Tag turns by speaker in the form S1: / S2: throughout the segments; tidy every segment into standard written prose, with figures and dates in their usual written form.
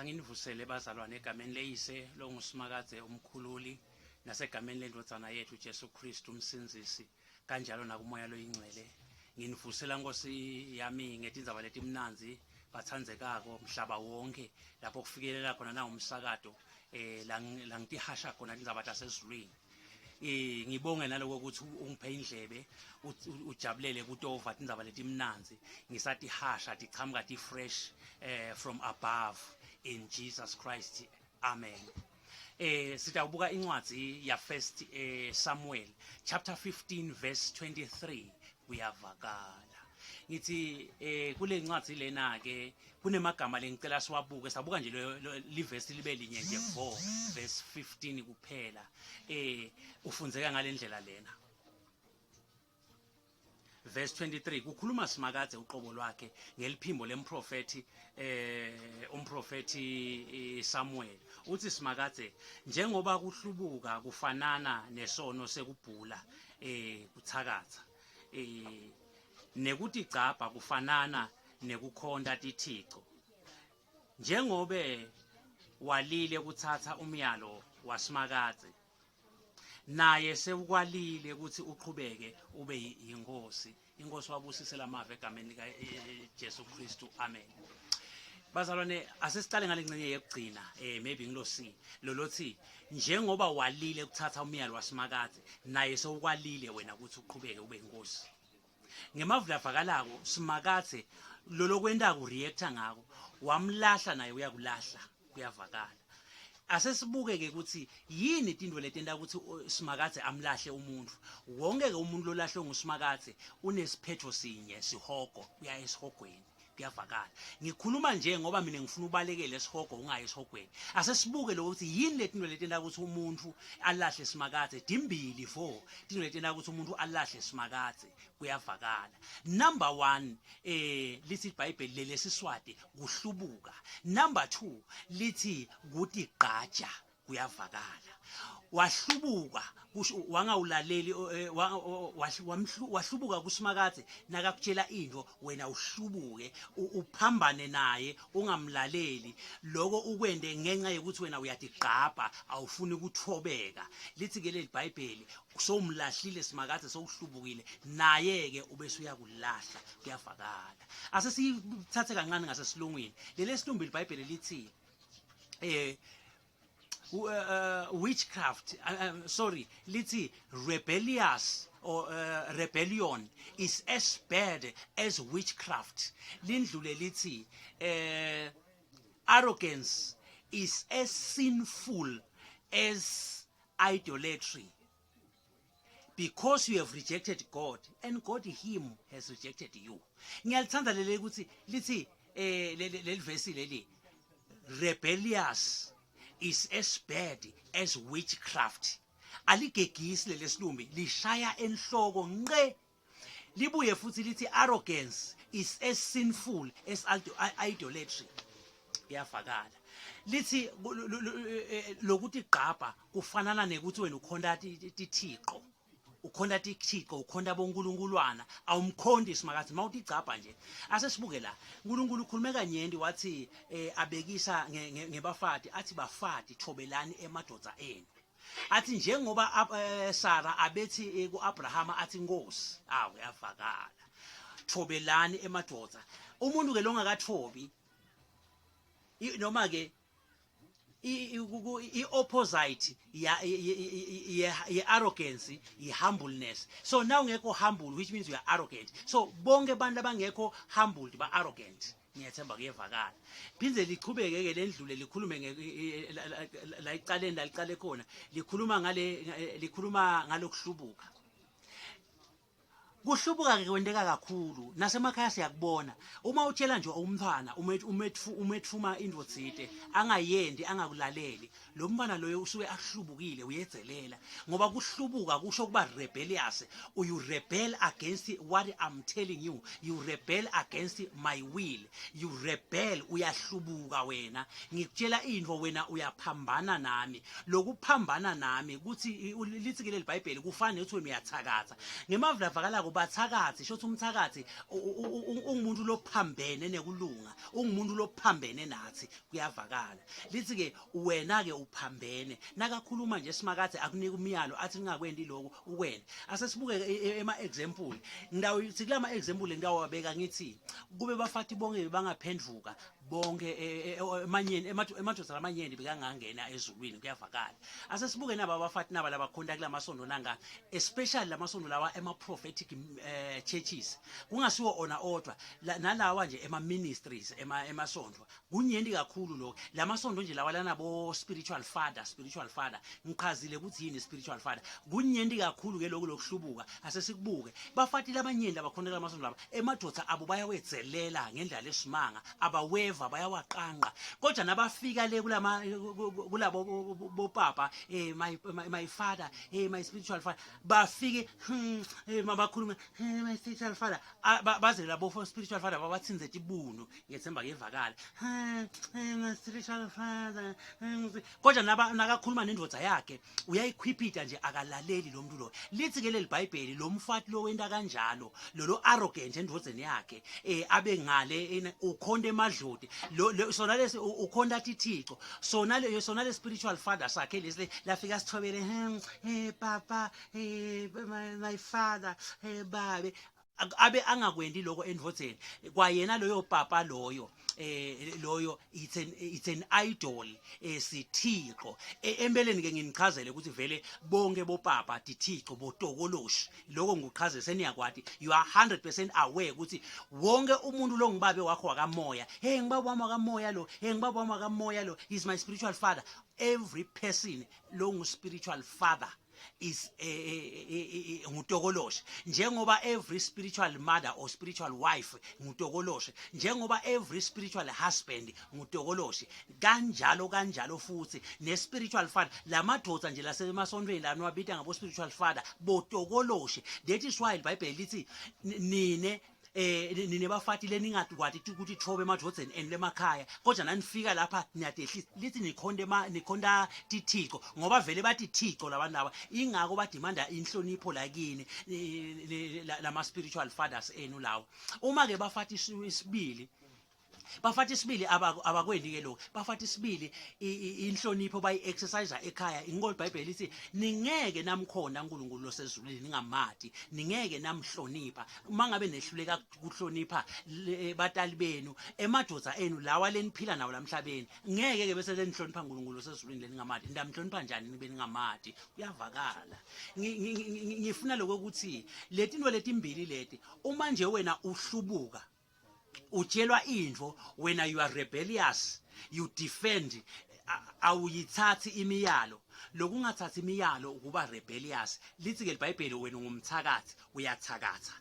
S1: Anginivusele bazalwane egameni leyise longuSimakadze umkhululi nasegameni lendvodzana yethu Jesu Kristu umsindzisi kanjalo nakumoya loyingcwele. Nginivusela Nkosi yami ngetindzaba letimnandzi batsandzekako mhlaba wonke lapho kufikelela khona nawumsakato eh langitihasha khona tindzaba tasezulwini. Eh ngibonge naloko ukuthi ungiphe indlebe ujabulele kutova tindzaba letimnandzi ngisatihasha tichamuka ti fresh eh from above in Jesus Christ amen eh sitawubuka incwadzi ya first eh Samuel chapter 15 verse 23 kuyavakala ngithi eh kule ncwadi lena ke kunemagama lengicela siwabuke sabuka nje livesi libe linye nje 4 verse 15 kuphela eh ufundzeka ngalendlela lena verse 23 kukhuluma simakadze uqobo lwakhe ngeliphimbo lemprofethi eh umprofethi eh, Samuel uthi simakadze njengoba kuhlubuka kufanana nesono sekubhula eh kuthakatha eh nekutigcabha kufanana nekukhonta tithico njengobe walile kuthatha umyalo wasimakadze naye sewukwalile ukuthi uqhubeke ube yinkosi inkosi wabusise lamava egameni lika eh, eh, Jesu Kristu amen bazalwane asesiqale ngalengcenye yekugcina eh maybe ngilo C lolothi njengoba walile kuthatha umyalo wasimakadze naye sewukwalile wena ukuthi uqhubeke ube inkosi ngemavula avakalako simakadze lolokwenta ku reactor ngako wamlahla naye uyakulahla kuyavakala asesibuke ke ukuthi yini tintfo letenta ukuthi simakadze amlahle umuntu wonke ke umuntu lolahlwe ngusimakadze unesiphetho sinye sihogo uya esihogweni kuyavakala ngikhuluma nje ngoba mina ngifuna ubalekele esihogo ungayi esihogweni asesibuke lokuthi yini letinto letenta ukuthi umuntu alahle simakadze dimbili fo tinto letenta ukuthi umuntu alahle simakadze kuyavakala number 1 eh lithi iBhayibheli lelesiswati kuhlubuka number 2 lithi kutigqaja kuyavakala wahlubuka kusho wangawulaleli eh, wahlubuka kusimakadze nakakutshela into wena uhlubuke uphambane naye ungamlaleli lokho ukwende ngenxa yokuthi wena uyatigqabha awufuni ukuthobeka lithi ke leli Bhayibheli sowumlahlile simakadze sowuhlubukile naye ke ubese uyakulahla kuyavakala ase sithathe kancane ngasesilungwini leli esilumbi iBhayibheli lithi eh uh, witchcraft uh, sorry lithi rebellious or uh, rebellion is as bad as witchcraft lindlule lithi uh, arrogance is as sinful as idolatry because you have rejected God and God him has rejected you ngiyalithanda leli ukuthi lithi eh leli verse leli rebellious is as bad as witchcraft aligegisi leli silumbi lishaya enhloko nqe libuye futhi lithi arrogance is as sinful as idolatry kuyafakala lithi eh, lokuthi gqabha kufanana nekuthi wena ukhonta tithixo ukhonta tithixo ukhonta bonkulunkulwana awumkhonti simakathi mawutigcabha nje asesibuke la uNkulunkulu ukhulume kanyenti wathi eh, abekisa ngebafati athi bafati thobelani emadoda enu athi njengoba eh, Sara abethi eh, kuAbrahama athi inkosi awu yavakala thobelani emadoda umuntu ke longakathobi noma ke i-opposite ye-arrogance yi-humbleness so now ngekho humble which means you are arrogant so bonke abantu abangekho humbled ba-arrogant ngiyethemba kuyevakala phinde lichubeke ke lendlule likhulume la icaleni la liqale khona likhuluma ngale likhuluma ngalokuhlubuka kuhlubuka ke kwenteka kakhulu nasemakhaya siyakubona uma utshela nje umntwana umethu umethuma into tsite angayendi angakulaleli lo mntwana loyo usuke ahlubukile uyedzelela ngoba kuhlubuka kusho kuba rebellious you rebel against what I'm telling you you rebel against my will you rebel uyahlubuka wena ngikutshela into wena uyaphambana nami lokuphambana nami kuthi lithi ke leli Bhayibheli kufana nokuthi wena uyathakatha ngemavula avakalako Ubathakathi, shothi umthakathi ungumuntu lophambene nekulunga, ungumuntu lophambene nathi, kuyavakala. Lithi ke wena ke uphambene. Nakakhuluma nje simakathe akunika umyalo athi ningakwendi lokhu ukwena. Asesibuke ema example. Ngidawo ithi kulama example ngidawabeka ngithi kube bafati bonke bangaphenduka bonke e, e, e, emanyeni emadoda lamanyeni bekangangena ezulwini kuyavakala asesibuke naba abafati naba labakhonta kulamasondo nanga especially lamasondo lawa ema prophetic eh, churches kungasiwo ona odwa nalawa nje ema ministries ema emasondo kunyenti kakhulu lokho lamasondo nje lawa lanabo spiritual father spiritual father ngichazile ukuthi yini spiritual father kunyenti kakhulu ke lokhu lokuhlubuka asesikubuke bafati labanyenti abakhonta kulamasondo laba emadoda abo bayawedzelela ngendlela lesimanga abaweva bayawaqanqa kodwa nabafika le kulama kulabo bopapa eh my, my my father eh my spiritual father bafike eh mabakhuluma eh my spiritual father baze labo spiritual father babathinze tibunu ngethemba kuyevakala eh my spiritual father kodwa naba nakakhuluma nendoda yakhe uyayikhwiphita nje akalaleli lo muntu lo lithi ke leli bhayibheli lo mfati lo wenta kanjalo lolo arrogant endvodzeni yakhe eh abe ngale ukhonta emadloti lo sona lesi ukhonta tithixo sona le sona le spiritual father sakhe lesi lafika sithobele hmm eh papa eh my, my father eh babe abe angakwendi lokho endvodzeni kwayena loyo papa loyo eh loyo it's an it's an idol esithixo eh, e, empeleni ke nginichazele ukuthi vele bonke bopapa dithixo botokoloshi lokho ngikuchaze seniyakwati you are 100% aware ukuthi wonke umuntu lo ngibabe wakho wakamoya hey ngibaba wami wakamoya lo hey ngibaba wami wakamoya lo is my spiritual father every person lo ngu spiritual father is eh, eh, eh, ngutokoloshe njengoba every spiritual mother or spiritual wife ngutokoloshe njengoba every spiritual husband ngutokoloshe kanjalo kanjalo futhi ne spiritual father lamadoda nje lasemasontweni lana wabita ngabo spiritual father botokoloshe that is why iBhayibheli lithi nine eh nine bafati leningakwati ukuthi thobe emadvodzeni enu lemakhaya kodwa nanifika lapha niyadehlisa lithi nikhonta ema nikhonta tithixo ngoba vele bathi thixo labantu laba ingako bademanda inhlonipho la kini lama spiritual fathers enu lawo uma ke bafati isibili bafata isibili abakwendi ke lokho bafata isibili inhlonipho bayi exercise ekhaya inqola iBhayibheli lithi ningeke namkhona uNkulunkulu losezulwini ningamati ningeke namhlonipha uma ngabe nehluleka kuhlonipha batali benu emadoda enu lawa leniphila nawo lamhlabeni ngeke ke bese lenihlonipha uNkulunkulu losezulwini leningamati ndamhlonipha njani nibe ningamati kuyavakala ngifuna lokho ukuthi letinto letimbili leti uma nje wena uhlubuka utshelwa into wena you are rebellious you defend awuyithathi imiyalo lokungathathi imiyalo ukuba rebellious lithi ke iBhayibheli wena ungumthakathi uyathakatha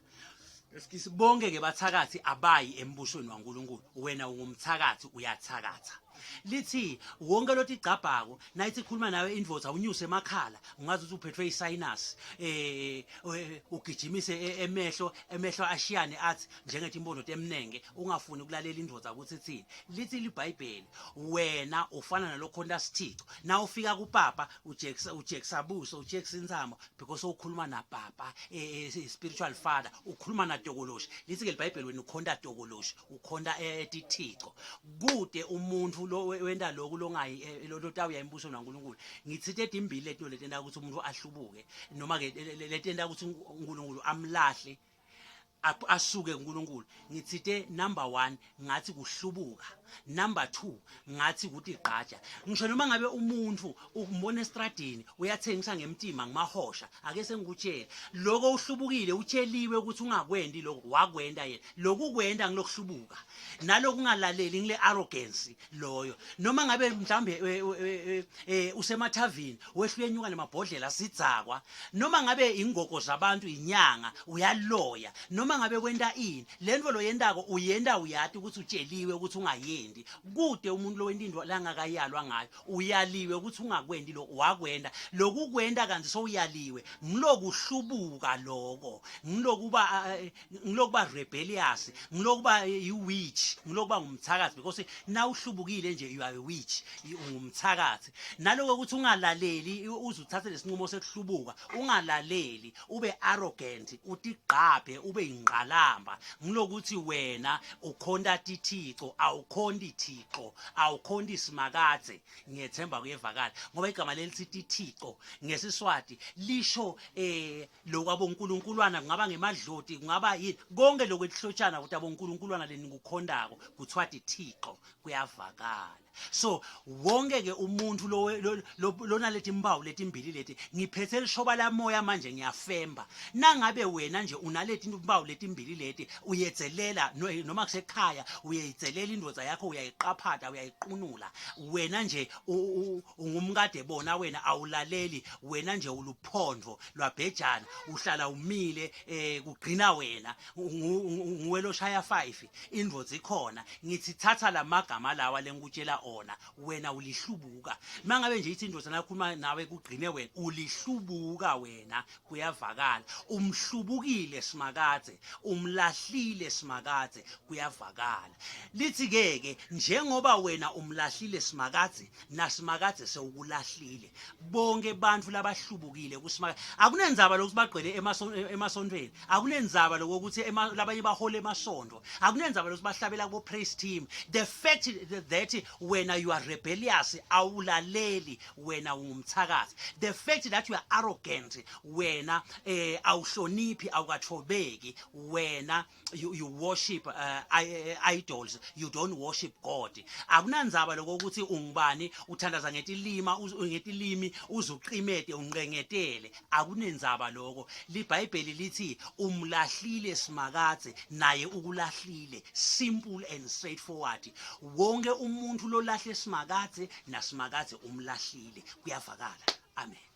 S1: bonke ke bathakathi abayi embusweni waNkulunkulu wena ungumthakathi uyathakatha lithi wonke lothi igcabhako nayithi khuluma nawe indvodza unyuse emakhala ungazi ukuthi uphethwe isinus eh, eh ugijimise e, emehlo emehlo ashiyane athi njengethi imbono temnenge ungafuni ukulalela indvodza ukuthi ithini lithi libhayibheli wena ufana nalokhonta sithixo na ufika kupapa ujekisa ujekisa buso ujekisa intsamo because ukhuluma na papa eh, eh, spiritual father ukhuluma na tokoloshi lithi ke libhayibheli wena ukhonta tokoloshi ukhonta etithixo kude umuntu lo wenda lokhu longayi eh, lotawuya embusweni waNkulunkulu ngithinte timbili letinto letenta ukuthi umuntu ahlubuke noma ke letenta ukuthi uNkulunkulu amlahle asuke kuNkulunkulu ngithinte number 1 ngathi kuhlubuka number 2 ngathi ukuthi gqaja ngisho noma ngabe umuntu umbona estradini uyathengisa ngemtima ngimahosha ake sengikutshele lokho uhlubukile utsheliwe ukuthi ungakwendi lokho wakwenda yena lokhu kwenda ngilokuhlubuka nalokungalaleli ngile arrogance loyo noma ngabe mhlambe eh, eh, eh, usemathavini wehluye enyuka nemabhodlela sidzakwa noma ngabe ingogo zabantu inyanga uyaloya noma ngabe kwenta ini lento loyentako uyenta uyati ukuthi utsheliwe ukuthi ungayenti ungakenti. Kute umuntu lowenta into langakayalwa ngayo. Uyaliwe ukuthi ungakwenti lokho, wakwenta. Lokukwenta kantsi sowuyaliwe, ngilokuhlubuka loko. Ngilokuba ngilokuba rebellious, ngilokuba i-witch, ngilokuba ngumthakathi because nawuhlubukile nje you are a witch, ungumthakathi. Naloko ukuthi ungalaleli uze uthathe lesinqumo sekuhlubuka, ungalaleli, ube arrogant, utigqabhe, ube ingqalamba. Ngilokuthi wena ukhonta tithixo, awukhonti thixo, awukhonti simakadze. Ngiyethemba kuyevakala ngoba igama lelithi tithixo ngesiSwati lisho eh lokwaboNkulunkulwana, kungaba ngemadloti, kungaba yini, konke lokhu ekuhlotshana ukuthi aboNkulunkulwana lenikukhontako kuthiwa tithixo. Kuyavakala. So wonke ke umuntu lonaleti mpawu letimbili leti, ngiphethe lishoba lamoya manje ngiyafemba. Nangabe wena nje unaleti mpawu letimbili leti, uyedzelela noma kusekhaya, uyayidzelela indvodza yakho, uyayiqaphata, uyayiqunula. Wena nje ungumkade bona, wena awulaleli, wena nje uluphondvo lwabhejana, uhlala umile kugcina wena nguwe loshaya 5 indvodza ikhona. Ngithi thatha lamagama lawa lengikutshela ona, wena ulihlubuka. Mangabe nje ithi indvodza nakhuluma nawe kugcine wena, ulihlubuka wena. Kuyavakala. Umhlubukile Simakadze, umlahlile Simakadze. Kuyavakala. Lithi ke ke njengoba wena umlahlile Simakadze, naSimakadze sewukulahlile. Bonke bantfu labahlubukile kuSimakadze, akunendzaba lokuthi bagcwele emasontfweni, akunendzaba lokuthi labanye bahole emasontfo, akunendzaba lokuthi bahlabela kubo praise team. The fact that wena you are rebellious, awulaleli, wena ungumthakathi. The fact that you are arrogant, wena awuhloniphi, awukathobeki, wena you worship idols, you don't worship God. Akunandzaba lokuthi ungubani, uthandaza ngetilima, ngetilimi, uzuqimete, unqengetele, akunendzaba lokho. LiBhayibheli lithi umlahlile Simakadze, naye ukulahlile. Simple and straightforward. Wonke umuntu lolahle Simakadze, naSimakadze umlahlile. Kuyavakala. Amen.